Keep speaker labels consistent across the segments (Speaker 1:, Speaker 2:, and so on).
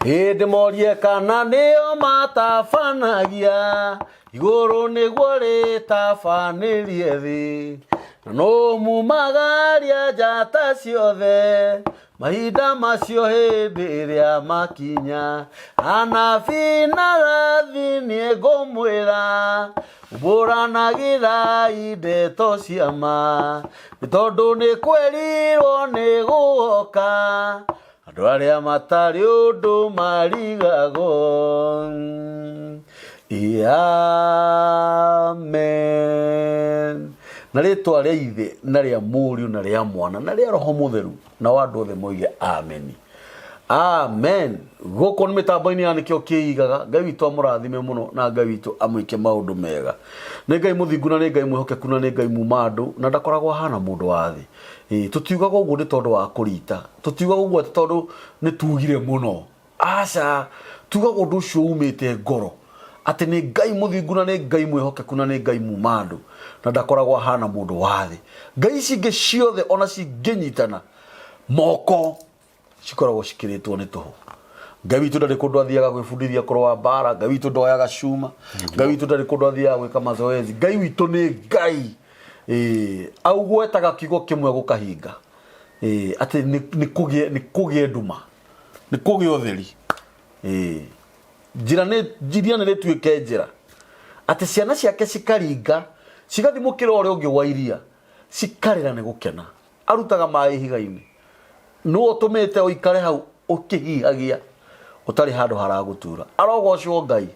Speaker 1: Ĩndĩ morie kana nĩo matabanagia igũrũ nĩguo rĩtabanĩrie thĩ na nũ mumagaria njata ciothe mahinda macio hĩndĩ ĩrĩa makinya anabii na rathi niĩ ngũmwĩra umbũranagĩrai ndeto cia ma nĩ tondũ nĩ kwerirwo nĩ gũoka andũ arĩa matarĩ ũndũ marigagwo. Amen. Na rĩtwa rĩa ithe na rĩa mũriũ na rĩa mwana na rĩa roho mũtheru nao andũ othe moige ameni. Amen. Gũkũ nĩ mĩtambo-inĩ ya nĩkĩo kĩigaga. Ngai witũ amũrathime mũno na Ngai witũ amwĩke maũndũ mega. Nĩ Ngai mũthingu na nĩ Ngai mwĩhokeku na nĩ Ngai muma andũ na ndakoragwo ahana mũndũ wa thĩ. Ĩĩ, tũtiugaga ũguo nĩ tondũ wa kũrita. Tũtiugaga ũguo atĩ tondũ nĩ tugire mũno. Aca, tugaga ũndũ ũcio umĩte ngoro atĩ nĩ Ngai mũthingu na nĩ Ngai mwĩhokeku na nĩ Ngai muma andũ na ndakoragwo ahana mũndũ wa thĩ. Ngai ici ingĩ ciothe ona cingĩnyitana moko cikoragwo cikĩrĩtwo nĩ tũhũ. Ngai witũ ndarĩ kũndũ athiaga gwĩbundithia kũrũa mbara. Ngai witũ ndoyaga cuma. Ngai witũ ndarĩ kũndũ athiaga gwĩka mazoezi. Ngai witũ nĩ Ngai. Ĩĩ, augwetaga kiugo kĩmwe gũkahinga. Ĩĩ, atĩ nĩ kũgĩe nĩ kũgĩe nduma. Nĩ kũgĩe ũtheri. Ĩĩ, njĩra nĩ iria nĩ rĩtuĩke njĩra. Atĩ ciana ciake cikaringa cigathiĩ mũkĩra ũrĩa ũngĩ wa iria cikarĩra nĩ gũkena. Arutaga maĩ ihiga-inĩ. Nũ ũtũmĩte ũikare hau ũkĩhihagia ũtarĩ handũ haragũtura? Arogocwo Ngai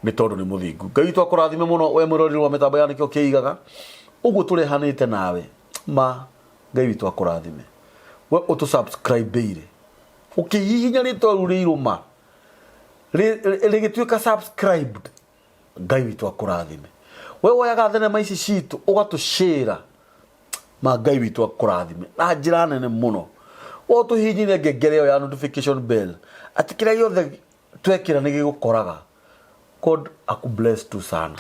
Speaker 1: nĩ tondũ nĩ mũthingu. Ngai witũ akũrathime mũno we mwĩroreri wa mĩtambo ya nĩkĩo kĩigaga ũguo tũrehanĩte nawe ma Ngai witũ akũrathime we ũtũ subscribe-ire ũkĩhihinya rĩtwa rĩu rĩirũma rĩgĩtuĩka subscribed. Ngai witũ akũrathime we woyaga thenema ici citũ ũgatũcĩra ma Ngai witũ akũrathime na njĩra nene mũno. We ũtũhihinyire ngengere ĩyo ya notification bell atĩ kĩrĩa gĩothe twekĩra nĩ gĩgũkoraga. God akubless tu sana.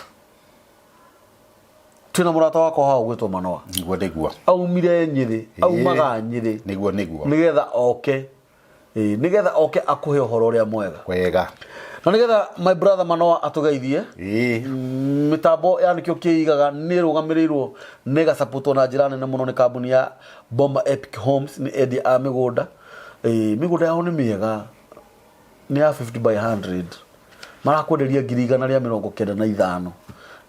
Speaker 1: Twĩna mũrata wakwa haha ũgwĩtwo Manoa.
Speaker 2: Nĩguo nĩguo.
Speaker 1: Aumire Nyĩrĩ, aumaga Nyĩrĩ.
Speaker 2: Nĩguo nĩguo.
Speaker 1: Nĩgetha oke. Ĩĩ, nĩgetha oke akũhe ũhoro ũrĩa mwega.
Speaker 2: Wega.
Speaker 1: Na nĩgetha my brother Manoa atũgeithie. Mĩtambo ya nĩkĩo kĩigaga nĩ ĩrũgamĩrĩirwo nĩ ĩgacapotwo na njĩra nene mũno nĩ kambuni ya Boma Epic Homes, nĩ endia a mĩgũnda. Ĩĩ, mĩgũnda yao nĩ mĩega, nĩ ya 50 by 100. Marakwenderia 195,000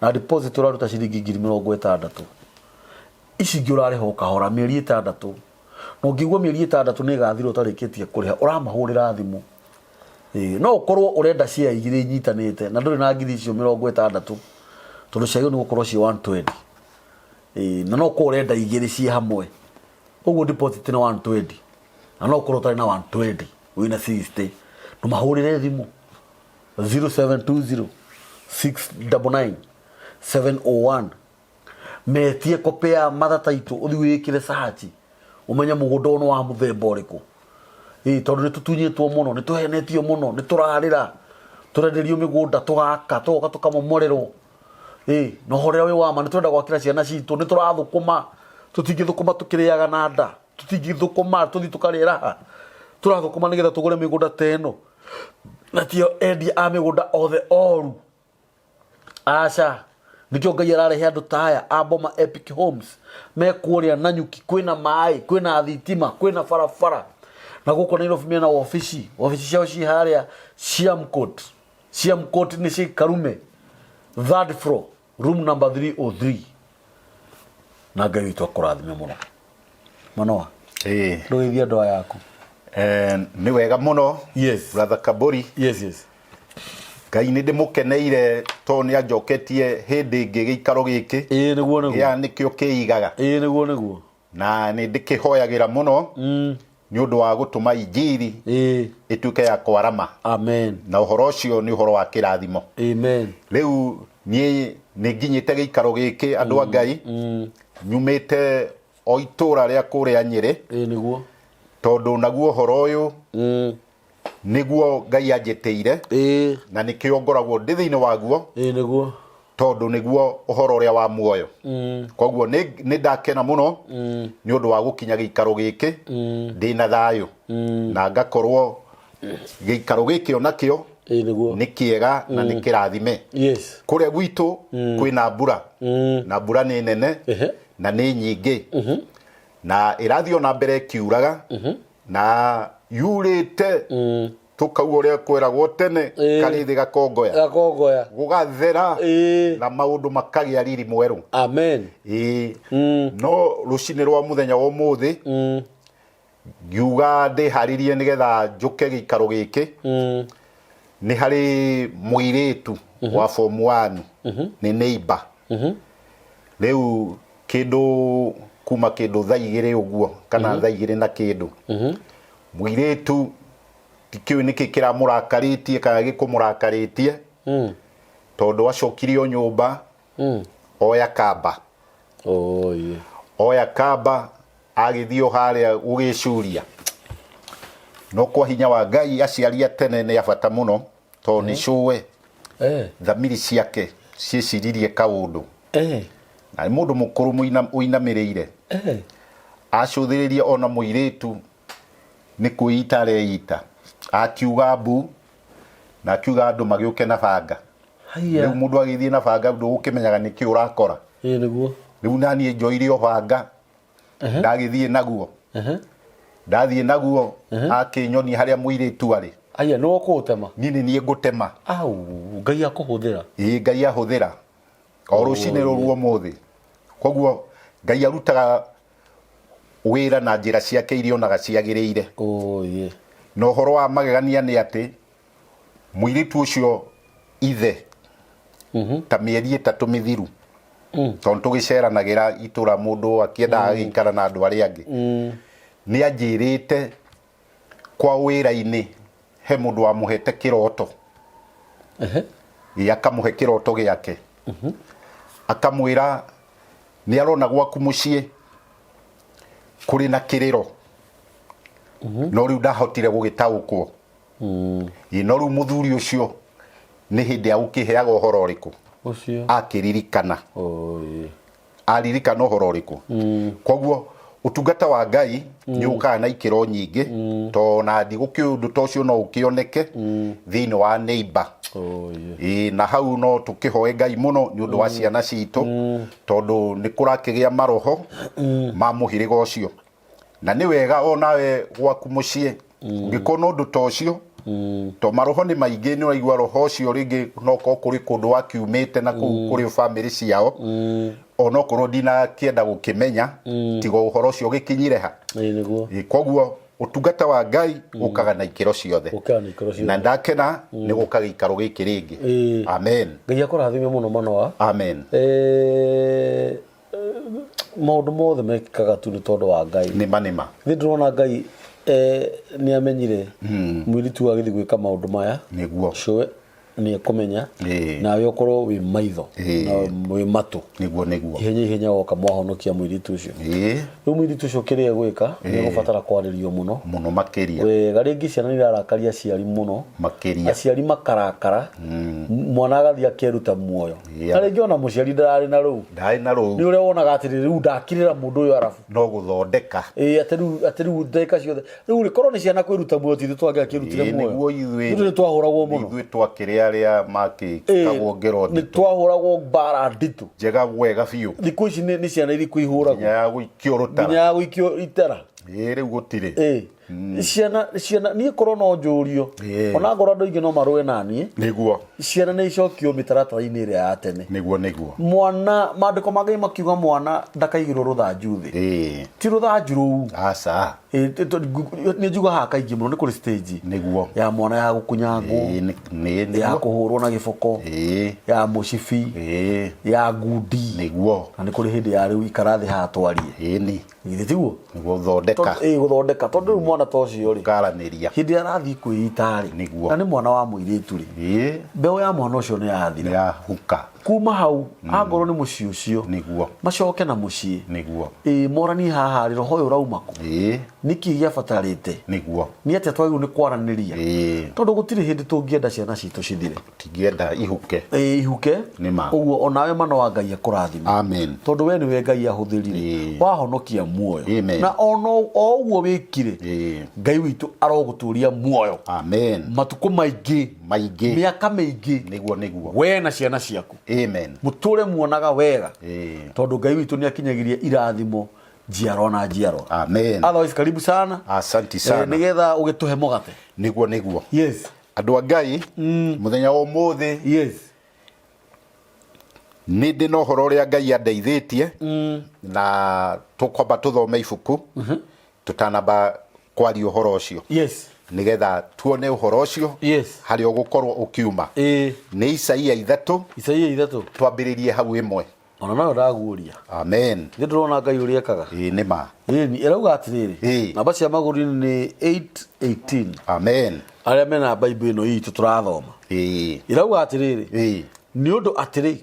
Speaker 1: na deposit ũraruta ciringi 60,000. Ici ingĩ ũrarĩha o kahora mĩeri ĩtandatũ. Na ũngĩigua mĩeri ĩtandatũ nĩ ĩgathira ũtarĩkĩtie kũrĩha, ũramahũrĩra thimũ. Ĩĩ, no ũkorwo ũrenda share igĩrĩ inyitanĩte na ndũrĩ na ngiri icio mĩrongo ĩtandatũ tondũ ciagĩrĩirwo nĩ gũkorwo ciĩ 120. Ĩĩ, na no ũkorwo ũrenda igĩrĩ ciĩ hamwe. Ũguo deposit nĩ 120 na no ũkorwo ũtarĩ na 120 wĩna 60. Ndũmahũrĩre thimũ 0720 699 701 metie copy ya mother title ũthiĩ wĩkĩre search ũmenye mũgũnda ũyũ nĩ wa mũthemba ũrĩkũ. Ĩĩ tondũ nĩ tũtunyĩtwo mũno, nĩ tũhenetio mũno, nĩ tũrarĩra, tũrenderio mĩgũnda tũgaka, tũgoka tũkamomorerwo. Ĩĩ na ũhoro ũrĩa wĩ wa ma nĩ tũrenda gwakĩra ciana citũ, nĩ tũrathũkũma, tũtingĩthũkũma tũkĩrĩaga na nda, tũtingĩthũkũma tũthiĩ tũkarĩra ha, tũrathũkũma nĩgetha tũgũre mĩgũnda ta ĩno. Na tio endia a mĩgũnda othe oru. Aca, nĩkĩo Ngai ararehe andũ ta aya a Boma Epic Homes me kũrĩa Nanyuki, kwĩna maĩ, kwĩna thitima, kwĩna barabara. Na gũkũ Nairobi mena wabici, wabici ciao ciĩ harĩa Siam Court. Siam Court nĩ ciĩ Karume, third floor, room number 303. Na Ngai witũ akũrathime mũno. Manoa,
Speaker 2: Ĩĩ.
Speaker 1: ndũgeithie andũ aya aku.
Speaker 2: Nĩ wega mũno.
Speaker 1: Yes.
Speaker 2: Brother Kabori.
Speaker 1: Yes, yes.
Speaker 2: Ngai nĩ ndĩmũkeneire tondũ nĩ anjoketie hĩndĩ ĩngĩ gĩikaro gĩkĩ.
Speaker 1: Ĩĩ nĩguo nĩguo.
Speaker 2: Gĩa nĩkĩo kĩigaga.
Speaker 1: Ĩĩ nĩguo nĩguo.
Speaker 2: Na nĩ ndĩkĩhoyagĩra mũno nĩ ũndũ wa gũtũma injiri
Speaker 1: Ĩĩ.
Speaker 2: ĩtuĩke ya kwarama.
Speaker 1: Amen.
Speaker 2: Na ũhoro ũcio nĩ ũhoro wa kĩrathimo.
Speaker 1: Amen.
Speaker 2: Rĩu niĩ nĩ nginyĩte gĩikaro gĩkĩ andũ a Ngai. Nyumĩte o itũra rĩa kũrĩa Nyĩrĩ.
Speaker 1: Ĩĩ nĩguo.
Speaker 2: Tondũ naguo ũhoro ũyũ nĩguo Ngai anjĩtĩire.
Speaker 1: Ĩĩ.
Speaker 2: Na nĩkĩo ngoragwo ndĩ thĩinĩ waguo.
Speaker 1: Ĩĩ nĩguo.
Speaker 2: Tondũ nĩguo ũhoro ũrĩa wa muoyo. Koguo nĩ ndakena mũno nĩ ũndũ wa gũkinya gĩikaro gĩkĩ ndĩ na thayũ. Na ngakorwo Gĩikaro gĩkĩ onakĩo
Speaker 1: Ĩĩ nĩguo.
Speaker 2: nĩ kĩega na nĩ kĩrathime.
Speaker 1: Yes.
Speaker 2: Kũrĩa gwitũ kwĩna mbura, na mbura nĩ nene na nĩ nyingĩ, na ĩrathiĩ ona mbere ĩkiuraga, na yurĩte tũkauga ũrĩa kweragwo tene, karĩthĩ gakongoya.
Speaker 1: Gakongoya.
Speaker 2: Gũgathera na maũndũ makagĩa riri mwerũ.
Speaker 1: Amen.
Speaker 2: Ĩĩ. No rũcinĩ rwa mũthenya wa ũmũthĩ ngiuga ndĩharĩrie nĩgetha njũke gĩikaro gĩkĩ, nĩ harĩ mũirĩtu wa form 1, nĩ neighbor. Rĩu kĩndũ kuma kĩndũ thaa 2 ũguo kana thaa 2 na kĩndũ, mũirĩtu ndikĩũĩ nĩkĩ kĩramũrakarĩtie kana gĩkũmũrakarĩtie, tondũ acokirio nyũmba oya kamba.
Speaker 1: Oh, yeah.
Speaker 2: Oya kamba agĩthiĩ o harĩa gũgĩcuria. No kwa hinya wa Ngai, aciari a tene nĩ a bata mũno, tondũ nĩ cũwe thamiri ciake ciĩciririe kaũndũ, na nĩ mũndũ mũkũrũ ũinamĩrĩire, acũthĩrĩrie ona mũirĩtu nĩ kwĩita areita, akiuga mbu na akiuga andũ magĩũke na banga.
Speaker 1: Haiya.
Speaker 2: Rĩu mũndũ agĩthiĩ na banga, ndũgũkĩmenyaga nĩkĩ ũrakora.
Speaker 1: Ĩĩ nĩguo.
Speaker 2: Rĩu naniĩ njoire o banga, ndagĩthiĩ naguo, ndathiĩ naguo akĩnyonia harĩa mũirĩtu arĩ.
Speaker 1: Aya, nĩwe ũkũũtema?
Speaker 2: Niĩ nĩ niĩ ngũtema.
Speaker 1: Au, Ngai akũhũthĩra.
Speaker 2: Ĩĩ, Ngai ahũthĩra o rũcinĩ rũru ũmũthĩ. Koguo Ngai arutaga wĩra na njĩra ciake iria onaga ciagĩrĩire.
Speaker 1: Oh, yeah.
Speaker 2: Na ũhoro wa magegania nĩ atĩ mũirĩtu ũcio ithe ta mĩeri 3 mĩthiru, tondũ tũgĩceranagĩra itũra, mũndũ akĩendaga agĩikara na andũ arĩa angĩ, nĩ anjĩrĩte kwa wĩra-inĩ he mũndũ wamũhete kĩroto. Ĩ, akamũhe kĩroto gĩake, akamwĩra nĩ arona gwaku mũciĩ kũrĩ na kĩrĩro, no rĩu ndahotire gũgĩtaũkwo. Ĩ, no rĩu mũthuri ũcio nĩ hĩndĩ agũkĩheaga ũhoro ũrĩkũ?
Speaker 1: Ũcio.
Speaker 2: Akĩririkana.
Speaker 1: Oh, yeah.
Speaker 2: Aririkana ũhoro ũrĩkũ. Koguo ũtungata wa Ngai nĩ ũkaga na ikĩro nyingĩ, to na ndigũkĩũĩ ũndũ ta ũcio no ũkĩoneke thĩinĩ wa neighbor.
Speaker 1: Oh, yeah.
Speaker 2: Ĩĩ, na hau no tũkĩhoe Ngai mũno nĩ ũndũ wa ciana citũ, tondũ nĩ kũrakĩgĩa maroho ma mũhĩrĩga ũcio. Na nĩ wega onawe gwaku mũciĩ ũngĩkorwo na ũndũ ta ũcio, to maroho nĩ maingĩ. Nĩ ũraigua roho ũcio rĩngĩ no korwo kũrĩ kũndũ wakiumĩte na kũu kũrĩ bamĩrĩ ciao, onokorwo ndinakĩenda gũkĩmenya, tiga ũhoro ũcio ũgĩkinyire ha.
Speaker 1: Ĩĩ nĩguo.
Speaker 2: Ĩ, koguo ũtungata wa Ngai ũkaga na ikĩro ciothe.
Speaker 1: Ũkaga na ikĩro ciothe.
Speaker 2: Na ndakena nĩ gũka gĩikaro gĩkĩ rĩngĩ. Amen.
Speaker 1: Ngai akũrathime mũno, Manoa.
Speaker 2: Amen.
Speaker 1: Maũndũ mothe mekĩkaga tu nĩ tondũ wa Ngai.
Speaker 2: Nĩma nĩma.
Speaker 1: Nĩ ndĩrona Ngai nĩ amenyire mũirĩtu agĩthiĩ gwĩka maũndũ maya.
Speaker 2: Nĩguo.
Speaker 1: Cũwe nĩ ekũmenya. Nawe ũkorwo wĩ maitho na wĩ matũ.
Speaker 2: Nĩguo nĩguo.
Speaker 1: Ihenya ihenya woka mwahonokia mũirĩtu ũcio. Rĩu mũirĩtu ũcio kĩrĩa egwĩka nĩ egũbatara kwarĩrio mũno.
Speaker 2: Mũno makĩria.
Speaker 1: Wega, rĩngĩ ciana nĩ irarakaria aciari mũno.
Speaker 2: Makĩria.
Speaker 1: Aciari makarakara, mwana agathiĩ akeruta muoyo. Na rĩngĩ ona mũciari ndararĩ na rũu.
Speaker 2: Ndarĩ na rũu.
Speaker 1: Nĩ ũrĩa wonaga atĩ rĩu ndakirĩra mũndũ ũyũ arabu.
Speaker 2: No gũthondeka.
Speaker 1: Ĩĩ, atĩ rĩu, atĩ rĩu ndagĩka ciothe. Rĩu rĩ, korwo nĩ ciana kwĩruta muoyo, ti ithuĩ twangĩakĩrutire muoyo.
Speaker 2: Nĩguo ithuĩ.
Speaker 1: Ithuĩ nĩ twahũragwo mũno.
Speaker 2: Ithuĩ twakĩrĩ arĩa makĩkagwo ngero
Speaker 1: Nĩ
Speaker 2: nditũ.
Speaker 1: twahũragwo mbara nditũ.
Speaker 2: Njega wega biũ.
Speaker 1: Thikũ ici nĩ ciana irĩkũ ihũragwo?
Speaker 2: Nginya ya gũikio rũtara.
Speaker 1: Nginya ya gũikio itara.
Speaker 2: Ĩĩ, rĩu gũtirĩ.
Speaker 1: Ĩĩ. Ciana, ciana, niĩ korwo no njũrio, ona ngorwo andũ aingĩ no marũe na niĩ.
Speaker 2: Nĩguo.
Speaker 1: Ciana nĩ icokio mĩtaratara-inĩ ĩrĩa ya tene.
Speaker 2: Nĩguo nĩguo.
Speaker 1: Mwana, maandĩko ma Ngai makiuga mwana ndakaigĩrwo rũthanju thĩ. Ti rũthanju rũu.
Speaker 2: Aca.
Speaker 1: Ĩĩ, nĩ njugaga haha kaingĩ mũno, nĩ kũrĩ stage.
Speaker 2: Nĩguo.
Speaker 1: Ya mwana ya gũkunyangwo.
Speaker 2: Ĩĩ, nĩ,
Speaker 1: Ya
Speaker 2: nĩguo.
Speaker 1: kũhũrwo na gĩboko. Ya mũcibi. Ya ngundi.
Speaker 2: Nĩguo.
Speaker 1: Na nĩ kũrĩ hĩndĩ ya rĩu ikara thĩ haha twarie.
Speaker 2: Ĩĩ, nĩ.
Speaker 1: Githĩ tiguo?
Speaker 2: Nĩguo gũthondeka.
Speaker 1: Ĩĩ, gũthondeka. Tondũ rĩu mwana ta ũcio rĩ,
Speaker 2: Ũkaranĩria.
Speaker 1: hĩndĩ ĩrĩa arathiĩ kwĩita rĩ,
Speaker 2: Nĩguo.
Speaker 1: na nĩ mwana wa mũirĩtu rĩ,
Speaker 2: Ĩĩ.
Speaker 1: mbeũ ya mwana ũcio nĩ yathira.
Speaker 2: Nĩ yahuka.
Speaker 1: Kuma hau angorwo nĩ mũciĩ ũcio, macoke na mũciĩ, ĩĩ, moranie haha rĩ, roho ũyũ ũrauma kũ? Nĩkĩ gĩabatarĩte? Nĩ atĩa twagĩrĩirwo nĩ kwaranĩria? Tondũ gũtirĩ hĩndĩ tũngĩenda ciana citũ cithire.
Speaker 2: Tingĩenda ihuke.
Speaker 1: Ĩĩ, ihuke.
Speaker 2: Nĩ ma.
Speaker 1: Ũguo onawe Manoa Ngai akũrathime.
Speaker 2: Amen.
Speaker 1: Tondũ we nĩwe Ngai ahũthĩrire. Wahonokia muoyo.
Speaker 2: Amen.
Speaker 1: Na ono o ũguo wĩkire, Ngai witũ arogũtũria muoyo.
Speaker 2: Amen.
Speaker 1: Matukũ maingĩ.
Speaker 2: Maingĩ.
Speaker 1: Mĩaka mĩingĩ.
Speaker 2: Nĩguo nĩguo.
Speaker 1: We na ciana ciaku.
Speaker 2: Amen.
Speaker 1: Mũtũre muonaga wega. Tondũ Ngai witũ nĩ akinyagĩria irathimo njiarwa na njiarwa.
Speaker 2: Amen.
Speaker 1: Otherwise, karibu sana.
Speaker 2: Asanti sana.
Speaker 1: Nĩgetha ũgĩtũhe mũgate.
Speaker 2: Nĩguo nĩguo.
Speaker 1: Yes.
Speaker 2: Andũ a Ngai, mũthenya wa ũmũthĩ, nĩ ndĩ na ũhoro ũrĩa Ngai andeithĩtie, na tũkwamba tũthome ibuku tũtanamba kwaria ũhoro ũcio, nĩgetha tuone ũhoro ũcio harĩa ũgũkorwo ũkiuma. Nĩ Isaia 3.
Speaker 1: Isaia 3.
Speaker 2: Twambĩrĩrie hau 1.
Speaker 1: Ona nayo ndaguũria.
Speaker 2: Amen.
Speaker 1: Nĩ ndĩrona Ngai ũrĩa ekaga.
Speaker 2: Ĩĩ nĩ ma.
Speaker 1: Ĩni ĩrauga atĩrĩrĩ, namba cia magũrũ-inĩ nĩ 8:18.
Speaker 2: Amen.
Speaker 1: Arĩa mena Bible ĩno itũ tũrathoma. Ĩrauga atĩrĩrĩ, nĩ ũndũ atĩrĩ,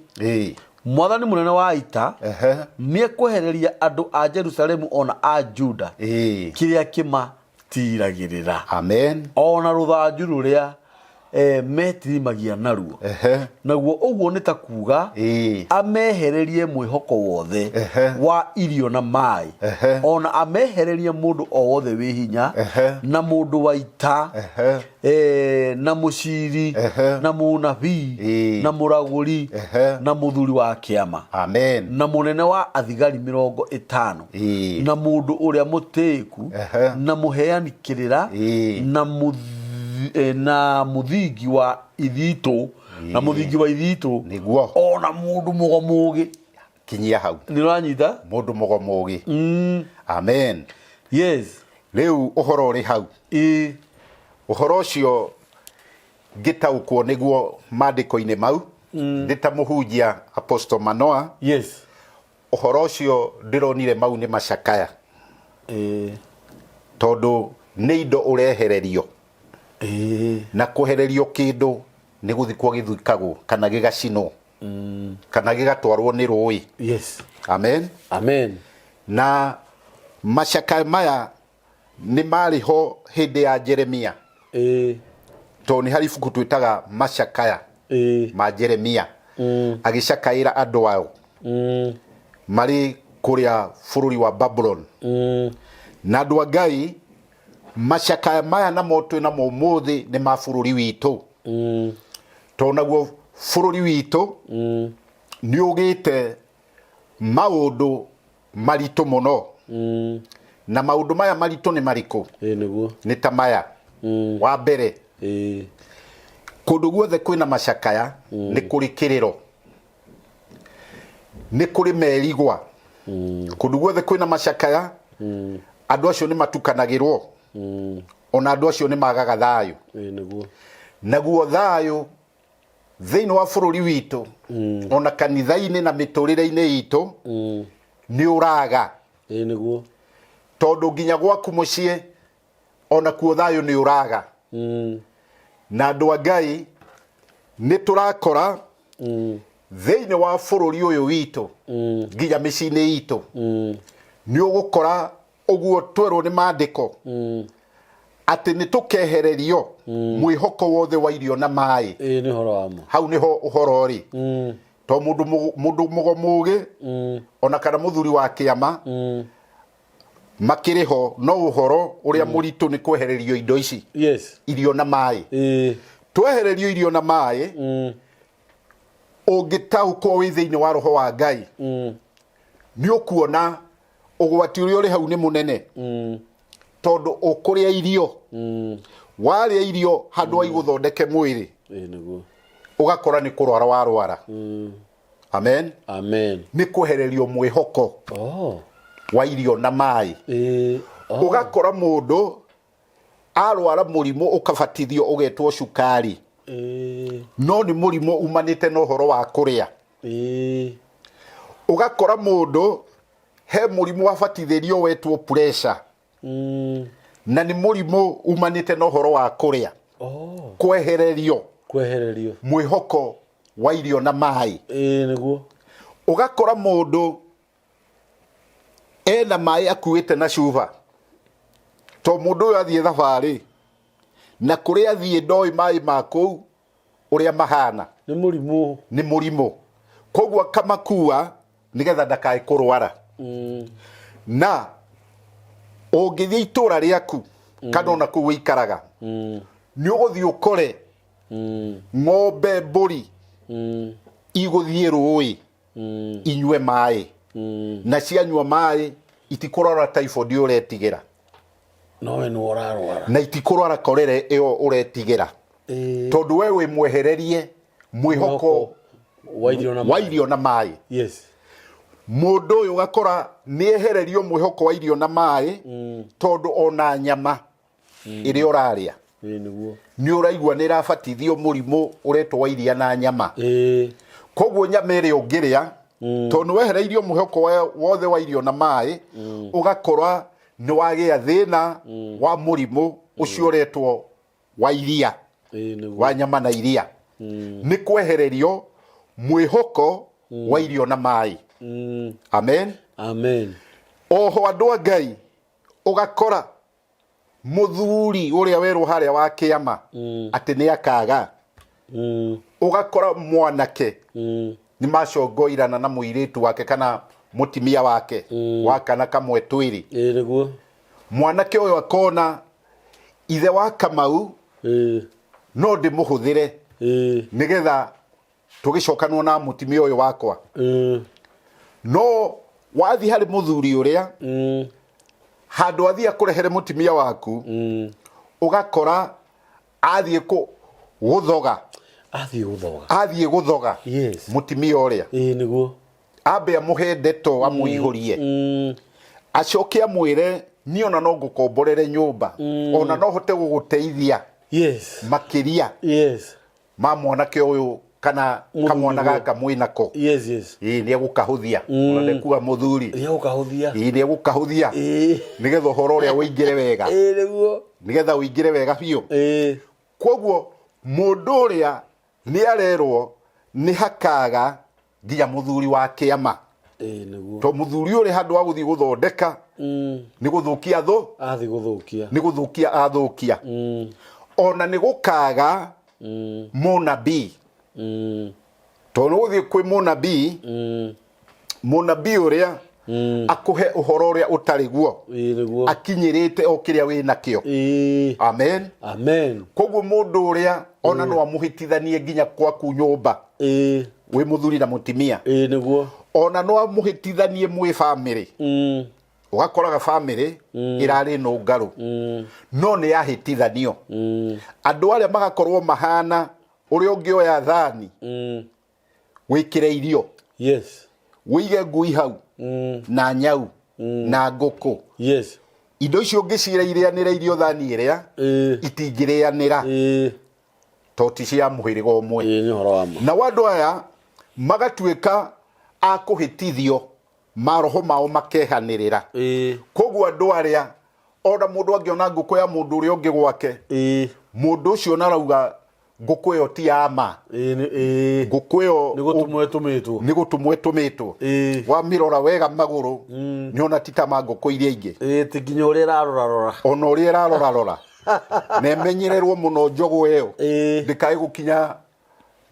Speaker 1: Mwathani mũnene wa ita nĩ ekwehereria andũ a Jerusalemu ona a Juda kĩrĩa kĩmatiragĩrĩra.
Speaker 2: Amen.
Speaker 1: Ona rũthanju rũrĩa metirimagia naruo. Naguo ũguo nĩ ta kuga amehererie mwĩhoko wothe wa irio na maĩ, ona amehererie mũndũ o wothe wĩ hinya na mũndũ wa ita, na mũciri na mũnabii na mũragũri na mũthuri wa kĩama.
Speaker 2: Amen.
Speaker 1: Na mũnene wa athigari 50 na mũndũ ũrĩa mũtĩĩku na mũheani kĩrĩra na na mũthingi wa ithitũ, na mũthingi wa ithitũ.
Speaker 2: Nĩguo.
Speaker 1: Ona mũndũ mũgo mũgĩ.
Speaker 2: Kinyia hau.
Speaker 1: Nĩ ũranyita?
Speaker 2: Mũndũ mũgo mũgĩ. Amen.
Speaker 1: Yes.
Speaker 2: Rĩu ũhoro ũrĩ hau. Ũhoro ũcio ngĩtaũkwo nĩguo maandĩko-inĩ mau, ndĩ ta mũhunjia Apostle Manoa. Ũhoro ũcio ndĩronire mau nĩ macakaya. Tondũ nĩ indo ũrehererio. Na kwehererio kĩndũ nĩ gũthikwo gĩthikagwo kana gĩgacinwo. Kana gĩgatwarwo nĩ rũĩ. Amen.
Speaker 1: Amen.
Speaker 2: Na macakaya maya nĩ marĩ ho hĩndĩ ya Jeremia. Tondũ nĩ harĩ ibuku twĩtaga macakaya ma Jeremia. Agĩcakaĩra andũ ao. Marĩ kũrĩa bũrũri wa Babulon. Na andũ a Ngai, macakaya maya namo twĩ namo ũmũthĩ nĩ ma bũrũri witũ. Tondũ naguo bũrũri witũ nĩ ũgĩte maũndũ maritũ mũno. Na maũndũ maya maritũ nĩ marĩkũ?
Speaker 1: Nĩguo.
Speaker 2: Nĩ ta maya. Wa mbere, kũndũ guothe kwĩna macakaya, nĩ kũrĩ kĩrĩro, nĩ kũrĩ merigwa. Kũndũ guothe kwĩna macakaya, andũ acio nĩ matukanagĩrwo. Ona andũ acio nĩ magaga thayũ.
Speaker 1: Nĩguo.
Speaker 2: Naguo thayũ thĩinĩ wa bũrũri witũ, ona kanitha-inĩ na mĩtũrĩre-inĩ itũ, nĩ ũraga.
Speaker 1: Nĩguo.
Speaker 2: Tondũ nginya gwaku mũciĩ ona kuo thayũ nĩ ũraga. Na andũ a Ngai nĩ tũrakora thĩinĩ wa bũrũri ũyũ witũ, nginya mĩciĩ-inĩ itũ, nĩ ũgũkora ũguo twerwo nĩ maandĩko atĩ nĩ tũkehererio mwĩhoko wothe wa irio na maĩ.
Speaker 1: Nĩ ũhoro wa ma.
Speaker 2: Hau nĩho ũhoro ũrĩ. To mũndũ mũgo mũgĩ, ona kana mũthuri wa kĩama, makĩrĩ ho, no ũhoro ũrĩa mũritũ nĩ kwehererio indo ici. Irio na maĩ. Twehererio irio na maĩ, ũngĩtaũkwo wĩ thĩinĩ wa roho wa Ngai, nĩ ũkuona ũgwati ũrĩa ũrĩ hau nĩ mũnene. Tondũ ũkũrĩa irio, warĩa irio handũ wa igũthondeke mwĩrĩ,
Speaker 1: Nĩguo.
Speaker 2: ũgakora nĩ kũrwara warwara. Amen.
Speaker 1: Amen.
Speaker 2: Nĩ kwehererio mwĩhoko wa irio na maĩ. Ũgakora mũndũ arwara mũrimũ ũkabatithio ũgetwo cukari. No nĩ mũrimũ umanĩte na ũhoro wa kũrĩa. Ũgakora mũndũ he mũrimũ wabatithĩrio wetwo pressure. Na nĩ mũrimũ umanĩte na ũhoro wa kũrĩa. Kwehererio.
Speaker 1: Kwehererio.
Speaker 2: Mwĩhoko Wa irio na maĩ.
Speaker 1: Ĩĩ nĩguo.
Speaker 2: Ũgakora mũndũ ena maĩ akuĩte na cuba, to mũndũ ũyũ athiĩ thabarĩ na kũrĩa athiĩ ndoĩ maĩ ma kũu ũrĩa mahana.
Speaker 1: Nĩ mũrimũ.
Speaker 2: Nĩ mũrimũ, koguo akamakua nĩgetha ndakae kũrwara. Na ũngĩthiĩ itũra rĩaku kana ona kũu ũikaraga, nĩ ũgũthiĩ ũkore ng'ombe, mbũri igũthiĩ rũĩ inyue maĩ, na cianyua maĩ itikũrwara typhoid ũretigĩra.
Speaker 1: Nowe nĩwe ũrarwara.
Speaker 2: Na itikũrwara korere ĩyo ũretigĩra, tondũ we wĩ mwehererie mwĩhoko
Speaker 1: wa irio na
Speaker 2: wa
Speaker 1: maĩ.
Speaker 2: Irio na maĩ. Mũndũ ũyũ ũgakora nĩ ehererio mwĩhoko wa irio na maĩ, tondũ ona nyama ĩrĩa ũrarĩa
Speaker 1: Ĩĩ nĩguo.
Speaker 2: Nĩ ũraigua nĩ ĩrabatithio mũrimũ ũretwo wa iria na nyama. Koguo nyama ĩrĩa ũngĩrĩa, tondũ nĩ wehereirio mwĩhoko wothe wa irio na maĩ, ũgakora nĩ wagĩa thĩna wa mũrimũ ũcio ũretwo wa iria,
Speaker 1: Ĩĩ nĩguo.
Speaker 2: Wa nyama na iria. Nĩ kwehererio mwĩhoko wa irio na maĩ. Amen.
Speaker 1: Amen.
Speaker 2: Oho, andũ a Ngai, ũgakora mũthuri ũrĩa werwo harĩa wa kĩama atĩ nĩ akaga, ũgakora mwanake nĩ macongoirana na mũirĩtu wake kana mũtimia wake wa kana kamwe twĩrĩ.
Speaker 1: Ĩĩ nĩguo.
Speaker 2: Mwanake ũyũ akona ithe wa Kamau no ndĩmũhũthĩre nĩgetha tũgĩcokanwo na mũtimia ũyũ wakwa. No wathiĩ harĩ mũthuri ũrĩa, handũ athiĩ akũrehere mũtimia waku, ũgakora athiĩ gũthoga.
Speaker 1: Athiĩ gũthoga.
Speaker 2: Athiĩ gũthoga mũtimia ũrĩa,
Speaker 1: Ĩĩ nĩguo.
Speaker 2: Ambe amũhe ndeto, amũihũrie, acoke amwĩre, niĩ ona no ngũkomborere nyũmba, ona no hote gũgũteithia makĩria ma mwanake ũyũ kana
Speaker 1: Mũthuri
Speaker 2: kamwana
Speaker 1: guo.
Speaker 2: Gaka mwĩnako. Ĩĩ, nĩ egũkahũthia. Ona ndekuga mũthuri.
Speaker 1: Nĩ egũkahũthia.
Speaker 2: Ĩĩ, nĩ egũkahũthia nĩgetha ũhoro ũrĩa ũingĩre wega.
Speaker 1: Ĩĩ nĩguo.
Speaker 2: Nĩgetha ũingĩre wega biũ. Koguo mũndũ ũrĩa nĩ arerwo nĩ hakaga nginya mũthuri wa kĩama,
Speaker 1: Ĩĩ nĩguo.
Speaker 2: To mũthuri ũrĩa handũ wa gũthiĩ gũthondeka, nĩ gũthũkia thũ.
Speaker 1: Athiĩ gũthũkia.
Speaker 2: Nĩ gũthũkia athũkia. Ona nĩ gũkaga mũnabii, tondũ nĩ gũthiĩ kwĩ mũnabii, mũnabii ũrĩa akũhe ũhoro ũrĩa ũtarĩ guo,
Speaker 1: Ĩĩ nĩguo.
Speaker 2: Akinyĩrĩte o kĩrĩa wĩ nakĩo. Amen.
Speaker 1: Amen.
Speaker 2: Koguo mũndũ ũrĩa ona no amũhĩtithanie nginya kwaku nyũmba, wĩ mũthuri na mũtimia.
Speaker 1: Ĩĩ nĩguo.
Speaker 2: Ona no amũhĩtithanie mwĩ bamĩrĩ. Ũgakoraga bamĩrĩ ĩrarĩ nũngarũ, no nĩ yahĩtithanio. Andũ arĩa magakorwo mahana ũrĩa ũngĩoya thani, wĩkĩre irio, wĩige ngui hau na nyau na ngũkũ. Indo icio ũngĩcira irĩanĩre irio thani ĩrĩa, itingĩrĩanĩra, to ti cia mũhĩrĩga ũmwe.
Speaker 1: Ĩĩ, nĩ ũhoro wa ma.
Speaker 2: Nao andũ aya magatuĩka a kũhĩtithio, maroho mao makehanĩrĩra. Koguo andũ arĩa, ona mũndũ angĩona ngũkũ ya mũndũ ũrĩa ũngĩ gwake, mũndũ ũcio narauga ngũkũ ĩyo ti ya ma. Ngũkũ ĩyo
Speaker 1: Nĩ gũtũmwo ĩtũmĩtwo.
Speaker 2: Nĩ gũtũmwo ĩtũmĩtwo. Wamĩrora wega magũrũ, nĩona ti ta ma ngũkũ iria ingĩ.
Speaker 1: Ĩĩ, ti nginya ũrĩa ĩrarorarora.
Speaker 2: Ona ũrĩa ĩrarorarora, na ĩmenyererwo mũno njogũ ĩyo, ndĩkae gũkinya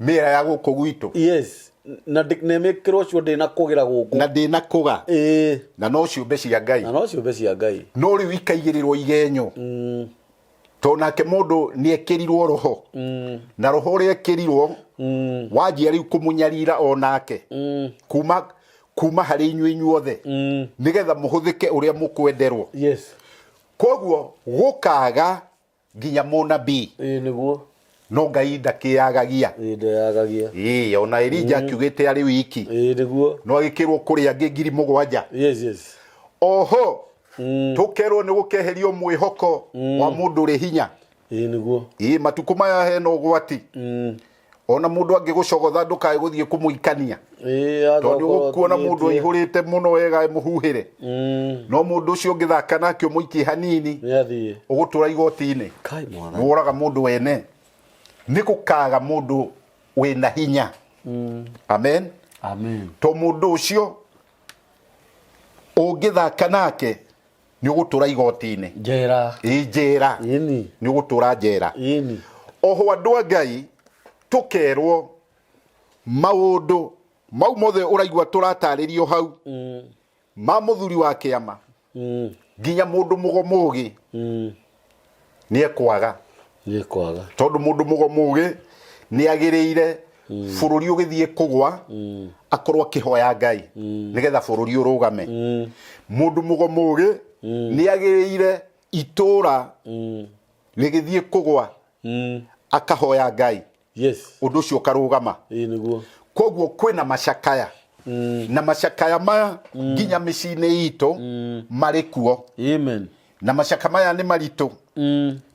Speaker 2: mĩera ya gũkũ gwitũ.
Speaker 1: Yes, na na ĩmĩkĩrwo cio ndĩnakũgĩra gũkũ.
Speaker 2: Na ndĩnakũga. Na no ciũmbe cia Ngai.
Speaker 1: Na no ciũmbe cia Ngai.
Speaker 2: No rĩu ikaigĩrĩrwo igenyo, tondũ nake mũndũ nĩ ekĩrirwo roho, na roho ũrĩa ekĩrirwo wanjia rĩu kũmũnyarira o nake kuma harĩ inyuĩ inyuothe, nĩgetha mũhũthĩke ũrĩa mũkwenderwo. Koguo gũkaga nginya mũnabii.
Speaker 1: Ĩĩ nĩguo.
Speaker 2: No Ngai ndakĩyagagia.
Speaker 1: Ĩĩ, ndeyagagia.
Speaker 2: Ĩĩ, ona Elija akiugĩte arĩ wiki,
Speaker 1: Ĩĩ nĩguo.
Speaker 2: No agĩkĩrwo kũrĩ angĩ 7,000. Oho tũkerwo nĩ gũkeherio mwĩhoko wa mũndũ ũrĩ hinya.
Speaker 1: Ĩĩ nĩguo.
Speaker 2: Ĩĩ, matukũ maya hena ũgwati. Ona mũndũ angĩgũcogotha, ndũkae gũthiĩ kũmũikania,
Speaker 1: Ĩĩ
Speaker 2: tondũ nĩ ũgũkuona mũndũ
Speaker 1: aigũrĩtie.
Speaker 2: Aihũrĩte mũno wega mũhuhĩre, no mũndũ ũcio ũngĩthaka nake ũmũikie hanini,
Speaker 1: Nĩ athiĩ.
Speaker 2: Ũgũtũra igoti-inĩ.
Speaker 1: Kai mwana.
Speaker 2: Nĩ woraga mũndũ wene. Nĩ gũkaga mũndũ wĩna hinya. Amen.
Speaker 1: Amen.
Speaker 2: To mũndũ ũcio ũngĩthaka nake nĩ ũgũtũra igoti-inĩ.
Speaker 1: Njera.
Speaker 2: Ĩ njera.
Speaker 1: Ĩni.
Speaker 2: Nĩ ũgũtũra njera.
Speaker 1: Ĩni.
Speaker 2: Oho andũ a Ngai tũkerwo maũndũ mau mothe ũraigua tũratarĩrio hau ma mũthuri wa kĩama nginya mũndũ mũgo mũgĩ nĩ ekwaga.
Speaker 1: Nĩ ekwaga.
Speaker 2: Tondũ mũndũ mũgo mũgĩ nĩ agĩrĩire bũrũri ũgĩthiĩ kũgwa akorwo akĩhoya Ngai nĩgetha bũrũri ũrũgame. Mũndũ mũgo mũgĩ nĩ agĩrĩire itũra rĩgĩthiĩ kũgwa akahoya Ngai.
Speaker 1: Yes.
Speaker 2: Ũndũ ũcio ũkarũgama.
Speaker 1: Ĩĩ nĩguo.
Speaker 2: Koguo kwĩna macakaya na macakaya maya nginya mĩciĩ-inĩ itũ marĩ kuo.
Speaker 1: Amen.
Speaker 2: Na macaka maya nĩ maritũ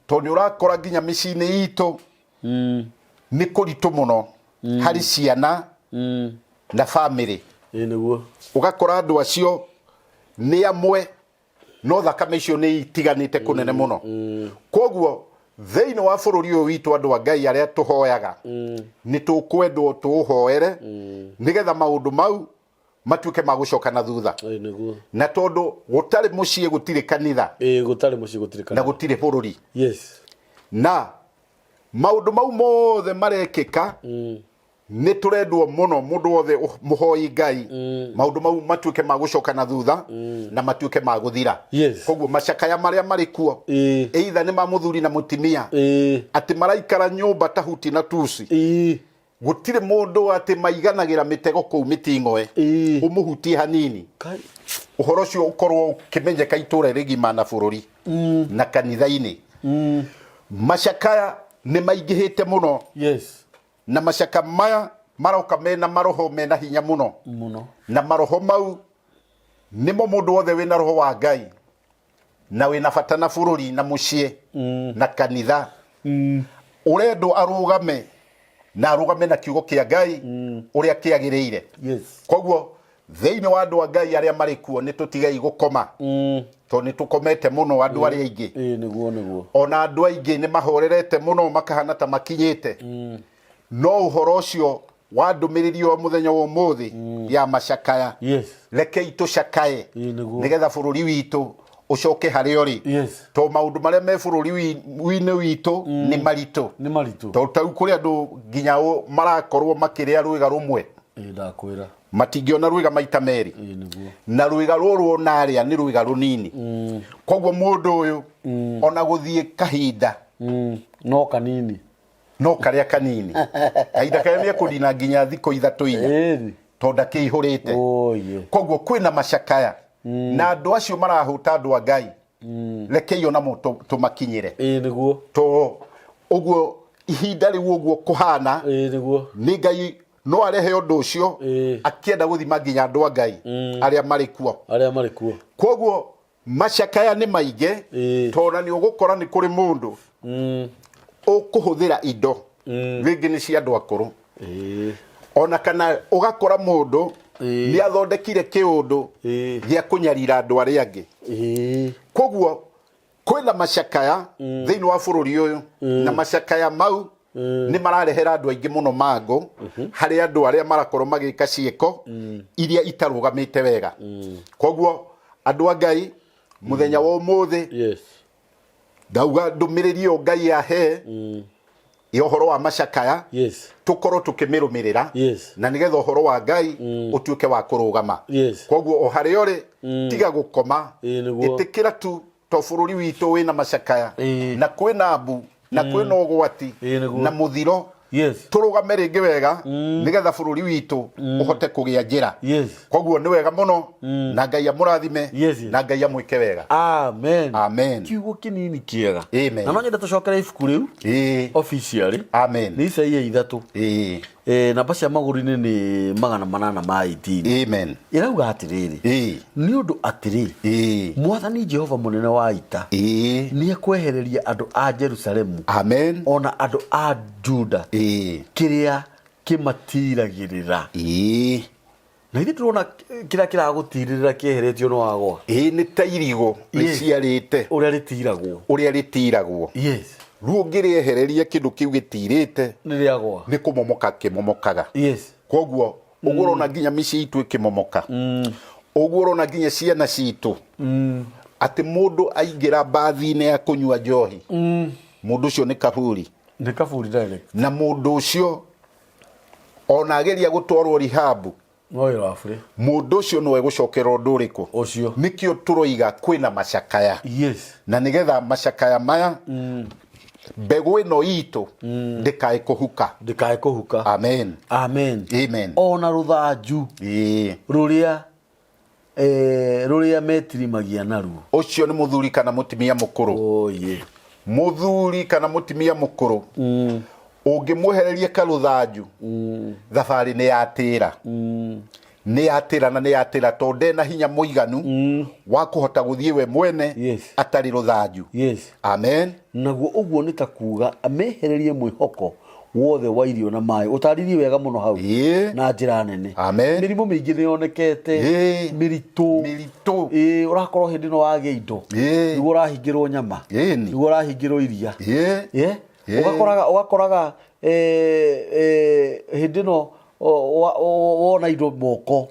Speaker 2: tondũ nĩ ũrakora nginya mĩciĩ-inĩ itũ nĩ kũritũ mũno harĩ ciana na bamĩrĩ.
Speaker 1: Ĩĩ nĩguo.
Speaker 2: Ũgakora andũ acio nĩ amwe no thakame icio nĩ itiganĩte kũnene mũno. Koguo thĩinĩ wa bũrũri ũyũ witũ andũ a Ngai arĩa tũhoyaga nĩ tũkwendwo tũũhoere nĩgetha maũndũ mau matuĩke ma gũcoka na thutha.
Speaker 1: Ĩĩ nĩguo.
Speaker 2: Na tondũ gũtarĩ mũciĩ gũtirĩ kanitha.
Speaker 1: Ĩĩ gũtarĩ mũciĩ gũtirĩ
Speaker 2: na
Speaker 1: kanitha.
Speaker 2: Gũtirĩ bũrũri.
Speaker 1: Yes.
Speaker 2: Na maũndũ mau mothe marekĩka nĩ tũrendwo mũno mũndũ wothe mũhoi Ngai maũndũ mau matuĩke ma gũcoka na thutha na matuĩke ma gũthira.
Speaker 1: Yes.
Speaker 2: Koguo macakaya marĩa marĩ kuo
Speaker 1: Ĩĩ.
Speaker 2: either nĩ ma mũthuri na mũtimia
Speaker 1: Ĩĩ.
Speaker 2: atĩ maraikara nyũmba ta huti na tusi.
Speaker 1: Ĩĩ.
Speaker 2: Gũtirĩ mũndũ atĩ maiganagĩra mĩtego kũu mĩting'oe.
Speaker 1: Ĩĩ.
Speaker 2: Ũmũhutie hanini.
Speaker 1: Kai.
Speaker 2: Ũhoro ũcio ũkorwo ũkĩmenyeka itũra rĩgima na bũrũri na kanitha-inĩ. Macakaya nĩ maingĩhĩte mũno.
Speaker 1: Yes.
Speaker 2: Na macaka maya maroka mena maroho mena hinya mũno.
Speaker 1: Mũno.
Speaker 2: Na maroho mau nĩmo mũndũ wothe wĩna roho wa Ngai na wĩna bata na bũrũri na mũciĩ na kanitha ũrendwo arũgame na arũgame na kiugo kĩa Ngai ũrĩa kĩagĩrĩire.
Speaker 1: Yes.
Speaker 2: Koguo thĩinĩ wa andũ a Ngai arĩa marĩ kuo nĩ tũtigei gũkoma tondũ nĩ tũkomete mũno andũ arĩa aingĩ.
Speaker 1: Ĩĩ nĩguo nĩguo.
Speaker 2: Ona andũ aingĩ nĩ mahorerete mũno makahana ta makinyĩte no ũhoro ũcio wa ndũmĩrĩri wa mũthenya wa ũmũthĩ ya macakaya.
Speaker 1: Yes.
Speaker 2: Rekei tũcakaye
Speaker 1: Ĩĩ nĩguo.
Speaker 2: nĩgetha bũrũri witũ ũcoke harĩa ũrĩ.
Speaker 1: Yes.
Speaker 2: Tondũ maũndũ marĩa me bũrũri-inĩ witũ nĩ maritũ.
Speaker 1: Nĩ maritũ.
Speaker 2: Tondũ ta rĩu kũrĩ andũ nginya marakorwo makĩrĩa rwĩga rũmwe.
Speaker 1: Ĩĩ ndakwĩra.
Speaker 2: Matingĩona rwĩga maita merĩ.
Speaker 1: Ĩĩ nĩguo.
Speaker 2: Na rwĩga rũrũ ona arĩa nĩ rwĩga rũnini. Koguo mũndũ ũyũ ona gũthiĩ kahinda
Speaker 1: No kanini.
Speaker 2: No karĩa kanini. Kahinda karĩa nĩ ekũnina nginya thikũ ithatũ inya.
Speaker 1: Ĩĩ.
Speaker 2: Tondũ ndakĩihũrĩte.
Speaker 1: Oye.
Speaker 2: Koguo kwĩna macakaya na andũ acio marahũta andũ a Ngai. Rekei onamo tũmakinyĩre.
Speaker 1: Ĩĩ nĩguo.
Speaker 2: To ũguo ihinda rĩu ũguo kũhana
Speaker 1: Ĩĩ nĩguo.
Speaker 2: Nĩ Ngai no arehe ũndũ ũcio
Speaker 1: Ĩĩ.
Speaker 2: akĩenda gũthima nginya andũ a Ngai arĩa marĩ kuo.
Speaker 1: Arĩa marĩ kuo.
Speaker 2: Koguo macakaya nĩ maingĩ
Speaker 1: Ĩĩ.
Speaker 2: tondũ na nĩ ũgũkora nĩ kũrĩ mũndũ ũkũhũthĩra indo rĩngĩ nĩ cia andũ akũrũ.
Speaker 1: Ĩĩ.
Speaker 2: Ona kana ũgakora mũndũ
Speaker 1: Ĩĩ.
Speaker 2: nĩ athondekire kĩũndũ
Speaker 1: Ĩĩ.
Speaker 2: gĩa kũnyarira andũ arĩa angĩ.
Speaker 1: Ĩĩ.
Speaker 2: Koguo kwĩna macakaya thĩinĩ wa bũrũri ũyũ na macakaya mau nĩ mararehera andũ aingĩ mũno mangũ harĩ andũ arĩa marakorwo magĩka ciĩko iria itarũgamĩte wega. Koguo andũ a Ngai mũthenya wa ũmũthĩ
Speaker 1: Yes.
Speaker 2: ndauga ndũmĩrĩri ĩyo Ngai yahe ya ũhoro wa macakaya
Speaker 1: Yes.
Speaker 2: tũkorwo tũkĩmĩrũmĩrĩra
Speaker 1: Yes.
Speaker 2: na nĩgetha ũhoro wa Ngai ũtuĩke wa kũrũgama.
Speaker 1: Yes.
Speaker 2: Koguo o harĩa ũrĩ tiga gũkoma.
Speaker 1: Ĩĩ nĩguo.
Speaker 2: Ĩtĩkĩra tu to bũrũri witũ wĩna macakaya
Speaker 1: Ĩĩ.
Speaker 2: na kwĩna mbu na kwĩna ũgwati
Speaker 1: Ĩĩ nĩguo.
Speaker 2: na mũthiro.
Speaker 1: Yes.
Speaker 2: Tũrũgame rĩngĩ wega nĩgetha bũrũri witũ ũhote kũgĩa njĩra.
Speaker 1: Yes.
Speaker 2: Koguo nĩ wega mũno na Ngai amũrathime
Speaker 1: Yes, yes.
Speaker 2: na Ngai amwĩke wega.
Speaker 1: Amen.
Speaker 2: Amen.
Speaker 1: Kiugo kĩnini kĩega.
Speaker 2: Amen.
Speaker 1: Na no nyende tũcokere ibuku rĩu
Speaker 2: Ĩĩ.
Speaker 1: officially.
Speaker 2: Amen.
Speaker 1: Nĩ Isaia 3.
Speaker 2: Ĩĩ.
Speaker 1: Namba cia magũrũ-inĩ nĩ 818.
Speaker 2: Amen.
Speaker 1: Ĩrauga atĩrĩrĩ.
Speaker 2: Ĩĩ.
Speaker 1: Nĩ ũndũ atĩrĩ.
Speaker 2: Ĩĩ.
Speaker 1: Mwathani Jehova mũnene wa ita.
Speaker 2: Ĩĩ.
Speaker 1: Nĩ ekwehereria andũ a Jerusalemu.
Speaker 2: Amen.
Speaker 1: Ona andũ a Juda.
Speaker 2: Ĩĩ.
Speaker 1: Kĩrĩa kĩmatiragĩrĩra.
Speaker 2: Ĩĩ.
Speaker 1: Na ithuĩ tũrona kĩrĩa kĩragũtirĩrĩra kĩeheretio no wagwa.
Speaker 2: Ĩĩ nĩ ta irigũ rĩciarĩte.
Speaker 1: Ũrĩa rĩtiragwo.
Speaker 2: Ũrĩa rĩtiragwo.
Speaker 1: Yes.
Speaker 2: Rĩu ũngĩrĩehereria kĩndũ kĩu gĩtirĩte
Speaker 1: Nĩ rĩagwa.
Speaker 2: Nĩ kũmomoka kĩmomokaga.
Speaker 1: Yes.
Speaker 2: Koguo ũguo ũrona nginya mĩciĩ itũ ĩkĩmomoka, ũguo ũrona nginya ciana citũ, atĩ mũndũ aingĩra mbathi-inĩ ya kũnyua njohi, mũndũ ũcio nĩ kaburi.
Speaker 1: Nĩ kaburi direct.
Speaker 2: Na mũndũ ũcio ona ageria gũtwarwo rihabu,
Speaker 1: No wĩra wa bure.
Speaker 2: Mũndũ ũcio no egũcokera ũndũ ũrĩkũ?
Speaker 1: Ũcio.
Speaker 2: Nĩkĩo tũroiga kwĩna macakaya.
Speaker 1: Yes.
Speaker 2: Na nĩgetha macakaya maya, mbegũ ĩno itũ ndĩkae kũhuka.
Speaker 1: Ndĩkae kũhuka.
Speaker 2: Amen.
Speaker 1: Amen.
Speaker 2: Amen.
Speaker 1: Ona rũthanju rũrĩa rũrĩa metirimagia naruo.
Speaker 2: Ũcio nĩ mũthuri kana mũtumia mũkũrũ.
Speaker 1: Oh, yeah.
Speaker 2: Mũthuri kana mũtumia mũkũrũ ũngĩmwehereria karũthanju, thabarĩ nĩ yatĩra, nĩ yatĩra na nĩ yatĩra, tondũ ndena hinya mũiganu wa kũhota gũthiĩ we mwene atarĩ rũthanju. Amen.
Speaker 1: Naguo ũguo nĩ ta kuuga amehererie mwĩhoko wothe wa irio na maĩ. Ũtarĩrie wega mũno hau. Na njĩra nene.
Speaker 2: Amen.
Speaker 1: Mĩrimũ mĩingĩ nĩ yonekete. Mĩritũ.
Speaker 2: Mĩritũ.
Speaker 1: Ũrakorwo hĩndĩ ĩno wagĩa indo. Nĩguo ũrahingĩrwo nyama. Nĩguo ũrahingĩrwo iria. Ũgakoraga ũgakoraga hĩndĩ ĩno wona indo moko.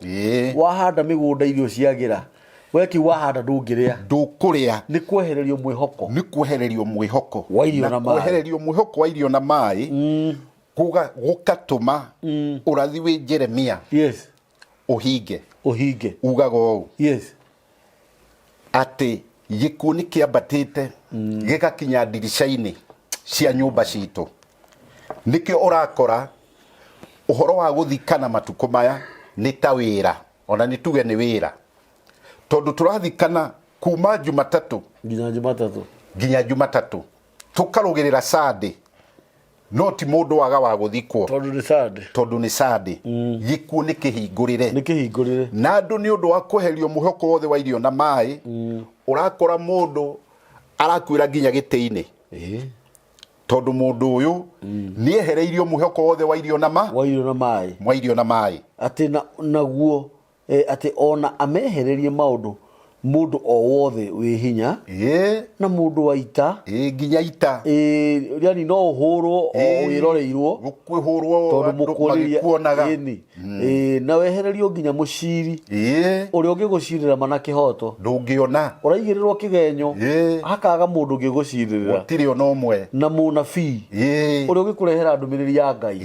Speaker 1: Wahanda mĩgũnda irio ciagĩra. We kĩu wahanda ndũngĩrĩa.
Speaker 2: Ndũkũrĩa.
Speaker 1: Nĩ kwehererio mwĩhoko.
Speaker 2: Nĩ kwehererio mwĩhoko.
Speaker 1: Wa irio na maĩ.
Speaker 2: Kwehererio mwĩhoko wa irio na maĩ gũgatũma ũrathi wĩ Jeremia ũhinge.
Speaker 1: Ũhinge.
Speaker 2: Ugaga ũũ. Atĩ gĩkuũ nĩ kĩambatĩte gĩgakinya ndirica-inĩ cia nyũmba citũ. Nĩkĩo ũrakora ũhoro wa gũthikana matukũ maya nĩ ta wĩra, ona nĩ tuge nĩ wĩra, tondũ tũrathikana kuma Jumatatũ
Speaker 1: nginya Jumatatũ,
Speaker 2: nginya Jumatatũ tũkarũgĩrĩra Sunday, no ti mũndũ waga wa gũthikwo.
Speaker 1: Tondũ nĩ Sunday.
Speaker 2: Tondũ nĩ Sunday. Gĩkuũ nĩ kĩhingũrĩre.
Speaker 1: Nĩ kĩhingũrĩre.
Speaker 2: Na andũ nĩ ũndũ wa kweherio mwĩhoko wothe wa irio na maĩ, ũrakora mũndũ arakuĩra nginya gĩtĩ-inĩ. Tondũ mũndũ ũyũ nĩ ehereirio mwĩhoko wothe wa irio na ma
Speaker 1: wa irio na maĩ.
Speaker 2: Wa irio na maĩ.
Speaker 1: Atĩ naguo atĩ ona amehererie maũndũ mũndũ o wothe wĩ hinya na mũndũ wa ita.
Speaker 2: Nginya ita.
Speaker 1: Yani no ũhũrwo o wĩroreirwo.
Speaker 2: Gũkwĩhũrwo
Speaker 1: tondũ
Speaker 2: andũ
Speaker 1: mũkũrĩria
Speaker 2: magĩkuonaga.
Speaker 1: Ĩni. Na wehererio nginya mũciri ũrĩa ũngĩgũcirĩra mana kĩhoto.
Speaker 2: Ndũngĩona.
Speaker 1: Ũraigĩrĩrwo kĩgenyo. Hakaga mũndũ ũngĩgũcirĩrĩra.
Speaker 2: Gũtirĩ ona ũmwe.
Speaker 1: Na mũnabii ũrĩa ũngĩkũrehera ndũmĩrĩri ya Ngai.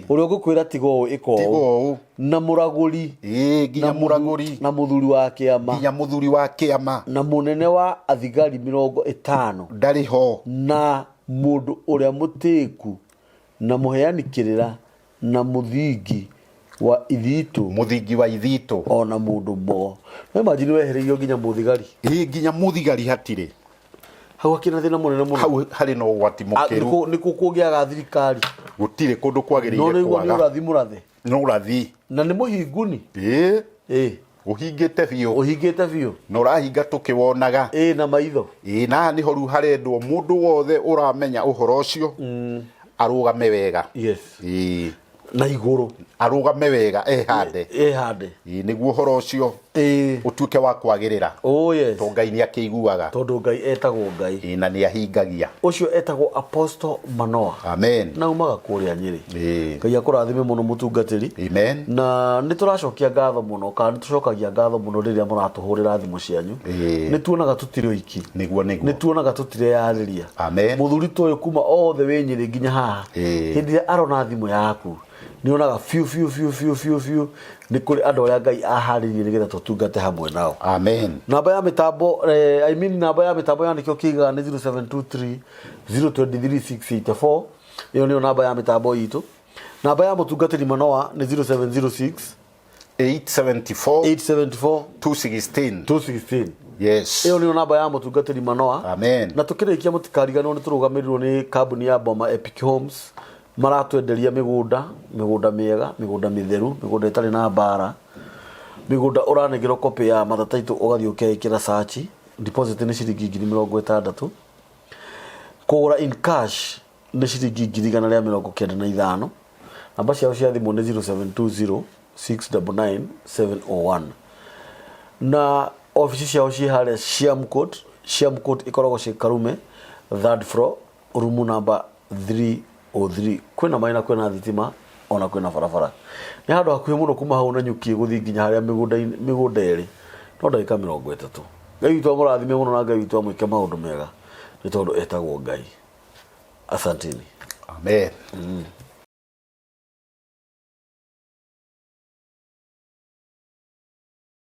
Speaker 1: Ũrĩa ũngĩkwĩra tiga ũũ ĩka ũũ.
Speaker 2: Tiga ũũ.
Speaker 1: Na mũragũri.
Speaker 2: Nginya mũragũri.
Speaker 1: Na mũthuri wa kĩama.
Speaker 2: Nginya mũthuri wa kĩama.
Speaker 1: Na mũnene wa athigari 50.
Speaker 2: Ndarĩ ho.
Speaker 1: Na mũndũ ũrĩa mũtĩĩku na mũheani kĩrĩra na mũthingi wa ithitũ.
Speaker 2: Mũthingi wa ithitũ.
Speaker 1: Ona mũndũ mũgo. No imagine wehereirio nginya mũthigari.
Speaker 2: Nginya mũthigari hatirĩ.
Speaker 1: Hau hakĩrĩ na thĩna mũnene mũno.
Speaker 2: Hau harĩ na ũgwati mũkĩru.
Speaker 1: Nĩkũ kũngĩaga thirikari.
Speaker 2: Gũtirĩ kũndũ kwagĩrĩire
Speaker 1: No nĩguo nĩ
Speaker 2: kwaga.
Speaker 1: ũrathi mũrathe.
Speaker 2: Nĩ ũrathi.
Speaker 1: Na nĩ mũhinguni.
Speaker 2: Ũhingĩte biũ.
Speaker 1: Ũhingĩte biũ.
Speaker 2: Na ũrahinga tũkĩwonaga.
Speaker 1: Na maitho.
Speaker 2: Na haha nĩho rĩu harendwo mũndũ wothe ũramenya ũhoro ũcio arũgame wega.
Speaker 1: Na igũrũ.
Speaker 2: Arũgame wega, ehande.
Speaker 1: Ehande.
Speaker 2: Nĩguo ũhoro ũcio ũtuĩke wa kwagĩrĩra.
Speaker 1: Oh, yes.
Speaker 2: Tondũ Ngai nĩ akĩiguaga.
Speaker 1: Tondũ Ngai etagwo Ngai.
Speaker 2: Na nĩ ahingagia.
Speaker 1: Ũcio etagwo Apostle Manoa.
Speaker 2: Amen.
Speaker 1: Na umaga kũrĩa Nyĩrĩ. Ngai akũrathime mũno mũtungatĩri.
Speaker 2: Amen.
Speaker 1: Na nĩ tũracokia ngatho mũno, kana nĩ tũcokagia ngatho mũno rĩrĩa mũratũhũrĩra thimũ cianyu. Nĩ tuonaga tũtirĩ oiki.
Speaker 2: Nĩguo, nĩguo.
Speaker 1: Nĩ tuonaga tũtireyarĩria.
Speaker 2: Amen.
Speaker 1: Mũthuri ta ũyũ kuma othe wĩ Nyĩrĩ nginya haha. Hĩndĩ ĩrĩa arona thimũ yaku, nĩ onaga biũ biũ biũ biũ biũ biũ nĩ kũrĩ andũ arĩa Ngai aharĩirie nĩgetha tũtungate hamwe nao.
Speaker 2: Amen.
Speaker 1: Namba ya mĩtambo, I mean namba ya mĩtambo ya nĩkĩo kĩigaga nĩ 0723 023 684. Ĩyo nĩyo namba ya mĩtambo itũ. Namba ya mũtungatĩri Manoa nĩ 0706
Speaker 2: 874
Speaker 1: 874
Speaker 2: 216.
Speaker 1: 216.
Speaker 2: Yes.
Speaker 1: Ĩyo nĩyo namba ya mũtungatĩri Manoa.
Speaker 2: Amen.
Speaker 1: Na tũkĩrĩkia mũtikariganĩrwo nĩ tũrũgamĩrĩirwo nĩ kambuni ya Boma Epic Homes. Maratwenderia mĩgũnda, mĩgũnda mĩega, mĩgũnda mĩtheru, mĩgũnda ĩtarĩ na mbara, mĩgũnda ũranengerwo copy ya mother title ũgathiĩ ũkeĩkĩra search. Deposit nĩ ciringi 60,000. Kũgũra in cash nĩ ciringi 195,000. Namba ciao cia thimũ nĩ 0720 699 701. Na obici ciao ciĩ harĩa Siam Court. Siam Court ĩkoragwo ciĩ Karume, third floor, room number 303. Kwĩna maĩ na kwĩna thitima. Ona kwĩna barabara. Nĩ handũ hakuhĩ mũno kuma hau Nanyuki gũthiĩ nginya harĩa mĩgũnda-inĩ mĩgũnda ĩrĩ no ndagĩka 30. Ngai witũ amũrathime mũno na Ngai witũ amwĩke maũndũ mega nĩ tondũ etagwo Ngai. Asanteni.
Speaker 2: Amen.